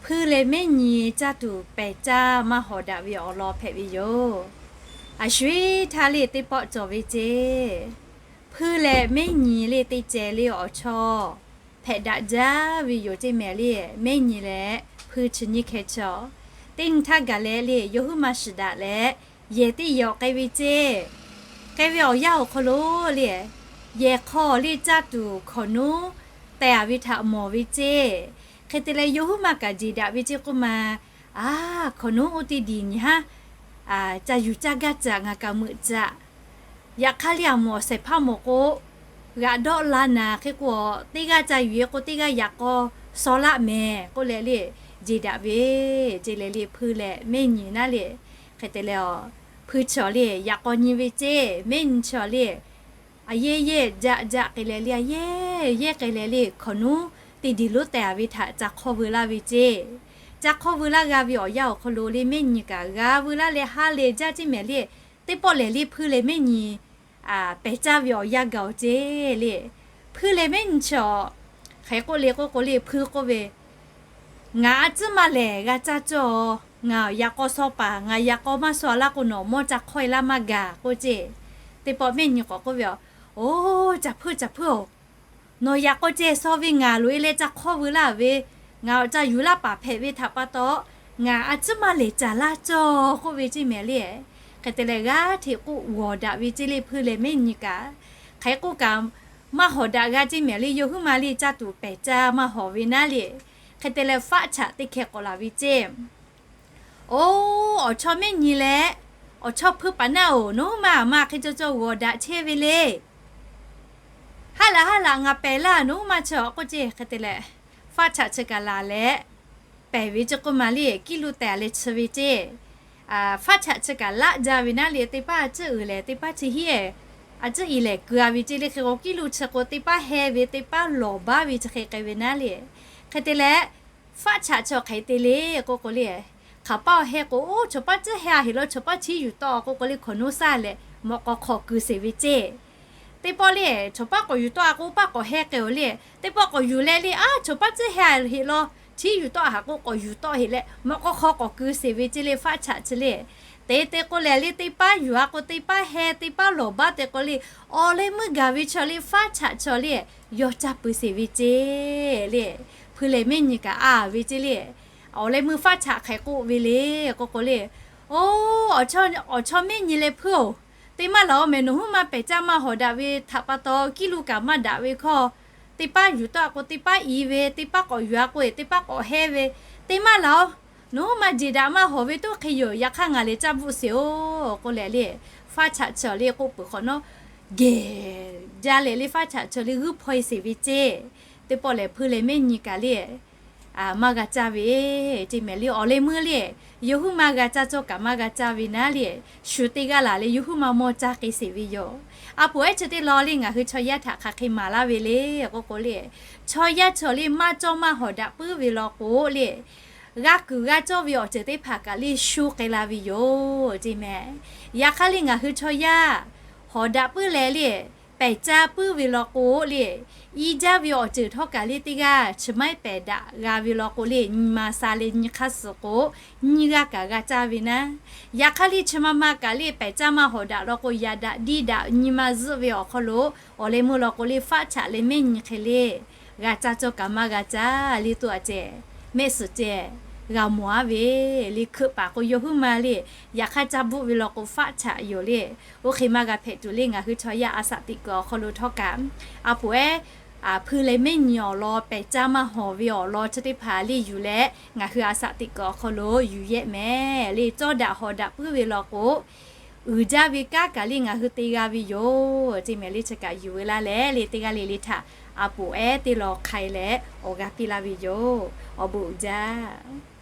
Hpuiˇ leh mehˉ nyi caˇ tuˬ pehˬ caˇ maˇ hawˍ daꞈ ve awˬ lawn hpehꞈ ve yoˬ. A shu-eˬ htaˇ le teˇ pawˆ cawˬ ve ceˇ. Hpuiˇ leh mehˉ nyi le teˇ ceh le awˬ chawˇ hpehꞈ daꞈ jaˇ ve yoˬ ceˇ mehˍ le. Mehˉ nyi leh hpuiˇ chi nyiˇ hkeh chaw teˇ nyi htaˇ gaˬ leh le yawˇ huiˉ ma shiˍ daꞈ leh yehˬ teˇ yehˬ k'ai ve ceˇ. K'ai ve awˬ yanˇ awˬ hk'aw lo le yehˬ hk'aw le caˇ tuˬ hkawnˍ nuˉ tehˬ a ve htaꞈ mawˬ ve ceˇ. Hk'e te leh yawˇ huiˉ ma kaꞈ jeˬ daꞈ ve ceˇ k'oˆ ma, a, hkawnˍ nuˉ oˇ teˇ diˬ nyi haˉ ca yuˬ caˇ gaˇ caꞈ ngaˬ kaꞈ meuꞈ caꞈ. Yaꞈ hk'aˇ le a mawˬ shehˍ hpaˇ mawˬ k'o, g'aꞈ dawˆ la naˍ hk'e k'o, teˇ g'aˇ ca yuˬ e k'o teˇ g'aˇ yaꞈ k'aw shaw laˆ mehˍ k'oˆ leh le, jeˬ daꞈ ve ceˇ leh le hpuiˇ leh mehˉ nyi naˉ le. Hk'e te leh a, hpuiˇ chi awˬ le yaꞈ k'aw nyi ve ceˇ, mehˉ nyi chi awˬ le a yehˇ yehˇ jaˆ jaˆ k'ai leh le a yehˇ yehˇ k'ai leh le hkawnˍ nuˉ teˇ diˬ lonˉ tehˬ a ve htaꞈ ca hk'awˇ veu laˇ ve ceˇ. Ca hk'awˇ veu laˇ g'a ve awˬ yanˇ awˬ hk'aw lo le mehˉ nyi kaꞈ g'a veu laˇ leh ha lehˬ jaˇ ceˇ mehˍ le. Teˇ pawˆ lehˬ le hpuiˇ leh mehˉ nyi pehˬ caˇ ve awˬ yanˇ gaˬ awˬ ceˇ le. Hpuiˇ leh mehˉ nyi chi awˬ hk'e k'oˆ le k'oˆ k'o le hpuiˇ k'oˆ ve, ngaˬ a tcuhˉ maˇ lehˬ g'a caˇ cawˇ. Ngaˬ yaꞈ k'aw shaw paˍ, ngaˬ yaꞈ k'aw maˇ shaw laˇ k'o nawˬ mawˇ ca hk'awˇ e laˇ maˇ gaˬ k'oˆ ceˇ. Teˇ pawˆ mehˉ nyi k'awꞈ k'oˆ ve, Oˬ, caˬ hpuiˇ caˬ hpuiˇ oˬ, nawˬ yaꞈ k'aw ceh shaw ve ngaˬ loꞈ e leh ca hk'awˇ veu laˇ ve, ngaˬ awˬ ca yuˬ laˇ paˍ hpehꞈ ve htaꞈ pa taw, ngaˬ a tcuhˉ maˇ lehˬ caˬ laˇ cawˇ k'oˆ ve ceˇ mehˍ le. Hk'e te leh g'aˇ hteꞈ k'oˆ g'awˬ daꞈ ve ceˇ le hpuiˇ leh mehˉ nyi kaꞈ. Hk'e k'oˆ kaꞈ, maˇ hawˍ daꞈ g'a ceˇ mehˍ le yawˇ huiˉ ma le caˇ tuˬ pehˬ caˇ maˇ hawˍ ve naˉ le. Hk'e te leh faˆ chaꞈ teˇ hkeh k'awꞈ laˬ ve ceˇ. Oˬ, awˬ chawˇ mehˉ nyi leh awˬ chawˇ hpuiˇ paˍ naˉ oˬ, nawˬ huiˉ ma aˬ ma hk'e caw caw g'awˬ daꞈ chehˇ ve le. Haˉ laꞈ haˉ laꞈ ngaˬ pehˬ laˇ nawˬ huiˉ ma chi awˬ k'oˆ ceˇ. Hk'e te leh faˆ chaꞈ chi kaꞈ laˬ leh pehˬ ve ceˇ k'oˆ ma le kiˇ lu tehˬ leh chi ve ceˇ. Faˆ chaꞈ chi kaꞈ laˆ jaˇ ve naˉ le teˇ paˉ a tcuhˉ uiˍ lehˬ teˇ paˉ chi hiˉ a tcuhˉ i lehˬ keu a ve ceˇ le hk'e k'o kiˇ lu chi k'o teˇ paˉ heh ve teˇ paˉ lawˬ baˇ ve chi hk'e k'ai ve naˉ le. Hk'e te leh faˆ chaꞈ chi awˬ hk'e te le k'oˆ k'o le, hk'aˬ paˇ awˬ heh k'o oˇ chawˬ paˇ tcuhˉ heh a heꞈ law chawˬ paˇ chiˉ yuˬ tawˆ k'oˆ k'o le hkawnˍ nuˉ saˇ leh mawꞈ k'aw hk'aw keu sheˍ ve ceˇ. Teˇ pawˆ le chawˬ paˇ k'awꞈ yuˬ tawˆ a k'o paˇ k'awꞈ heh k'ai oˬ le. Teˇ pawˆ k'awꞈ yuˬ leh le a chawˬ paˇ tcuhˉ heh a heꞈ law chiˉ yuˬ tawˆ a haꞈ k'o k'awꞈ yuˬ tawˆ heꞈ leh mawꞈ k'aw hk'aw k'awꞈ keu sheˍ ve ceˇ le faˆ chaꞈ chi le. Te te k'o lehˬ le teˇ paˉ yuˬ a k'o teˇ paˉ heh teˇ paˉ lawˬ baˇ te k'o le, awˬ leh meuˇ gaˬ ve chaw le faˆ chaꞈ chaw le yawˇ caˇ pui sheˍ ve ceˇ le. Hpuiˇ leh mehˉ nyi kaꞈ a ve ceˇ le. Awˬ leh meuˇ faˆ chaꞈ hk'e k'oˆ ve le k'oˆ k'o le, oˇ, awˬ chawˇ mehˉ nyi leh hpuiˇ oˬ, te maˇ laˬ oˬ mehˍ nawˬ huiˉ ma pehˬ caˇ maˇ hawˍ daꞈ ve htaꞈ pa taw kiˇ lu kaꞈ maˇ daꞈ ve hkawˇ, teˇ paˉ yuˬ tawˆ a k'o teˇ paˉ i ve, teˇ paˉ k'awꞈ yuˬ a k'o e teˇ paˉ k'awꞈ heh ve, te maˇ laˬ oˬ. Nawˬ huiˉ ma jeˬ daꞈ maˇ hawˍ ve toˇ hk'e yoˬ. Yaꞈ hk'aˇ ngaˬ lehˬ caˇ bvuhˆ sheˍ oˬ k'oˆ leh le, faˆ chaꞈ chi awˬ le k'oˆ peuˬ hk'awꞈ nawˉ gehˬ jaˇ leh le faˆ chaꞈ chi awˬ le g'uiˇ hpaw e sheˍ ve ceˇ. Teˇ pawˆ lehˬ hpuiˇ leh mehˉ nyi kaꞈ le maˇ g'a caˇ ve ceˇ mehˍ le awˬ leh meuˇ le, yawˇ huiˉ ma g'a caˇ cawˇ kaꞈ maˇ g'a caˇ ve naˉ le, shu teˇ g'aˇ laˬ leh yawˇ huiˉ ma mawˇ caˇ k'ai sheˍ ve yoˬ. A poˍ ehˉ chi teˇ lawn le ngaˬ hui chaw yaˇ htaꞈ hk'aˬ hk'e maˍ laˇ ve le k'oˆ k'o le, chaw yaˇ chaw le maˇ cawˇ maˇ hawˍ daꞈ puiˉ ve law k'o le, g'a kuiˬ g'a cawˇ ve awˬ ceuˬ teˇ hpaˍ kaꞈ le shu k'ai la ve yoˬ ceˇ mehˍ. Yaꞈ hk'aˇ le ngaˬ hui chaw yaˇ hawˍ daꞈ puiˉ leh le pehˬ caˇ puiˉ ve law k'o le, i jaˇ ve awˬ ceuˬ htawˇ kaꞈ le teˇ g'aˇ chi maˇ pehˬ daꞈ g'a ve law k'o le nyi ma sha leh nyi hk'aˇ suh k'o, nyiˇ g'aˇ kaꞈ g'a caˇ ve naˉ. Yaꞈ hk'aˇ le chi ma ma kaꞈ le pehˬ caˇ maˇ hawˍ daꞈ law k'o yaꞈ daꞈ diˇ daꞈ nyi ma zuhˆ ve awˬ hk'aw lo, awˬ leh meuˇ law k'o le faˆ chaꞈ leh mehˉ nyi hk'e le g'a caˇ cawˇ kaꞈ maˇ g'a caˇ le tuˬ a ceh, mehˆ suhˍ ceh g'a mawˬ aˉ ve le hkeuꞈ paˍ k'o yawˇ huiˉ ma le, yaꞈ hk'aˇ caˇ bvuhˆ ve law k'o faˆ chaꞈ yoˬ le. Oˇ hk'e maˇ g'a hpehꞈ tuˬ le ngaˬ hui chaw yaˇ a shaꞈ teꞈ kuiˬ awˬ hk'aw lo htawˇ kaꞈ, a poˍ ehˉ hpuiˇ leh mehˉ nyi awˬ lawn pehˬ caˇ maˇ hawˍ ve awˬ lawn chi teˇ hpaˍ le yuˬ leh ngaˬ hui a shaꞈ teꞈ kuiˬ awˬ hk'aw lo yuˬ yehˆ mehˍ le cawˇ daꞈ hawˍ daꞈ puiˉ ve law k'o, uiˍ jaˇ ve kanˉ kaꞈ le ngaˬ hui te g'a ve yoˬ ceˇ mehˍ le chi kaꞈ yuˬ veu laˇ leh le teˇ g'aˇ le le htaꞈ a poˍ ehˉ teˇ lawn hk'ai leh awˬ g'a piˇ laˇ ve yoˬ. Awˬ bon uiˍ jaˇ.